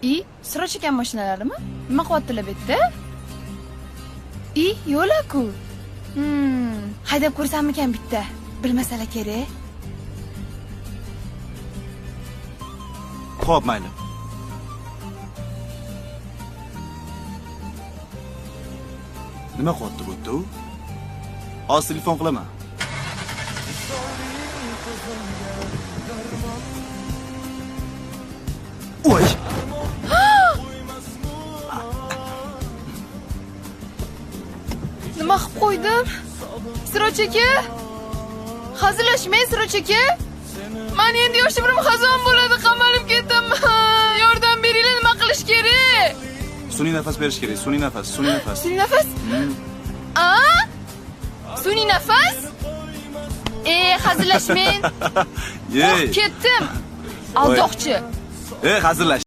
I, Siroj akam mashinalarimi? Nima qilyaptilar bu yerda? I, yo'la-ku. Haydab ko'rsammikan bitta? Bilmasalar kerak. Xo'p, mayli. Nima qilyapti bu yerda u? Hozir telefon qilaman. Oy! Nima qilib qo'ydim? Siroj aka? Hazillashmang, Siroj aka. Men endi yoshimrim xazon bo'ladi, qamalib ketaman. Yordam beringlar, nima qilish kerak? Sun'iy nafas berish kerak, sun'iy nafas, sun'iy nafas. Sun'iy nafas? A? Sun'iy nafas? Hazillashmang. Yey. Ketdim. Aldoqchi. Hazillash.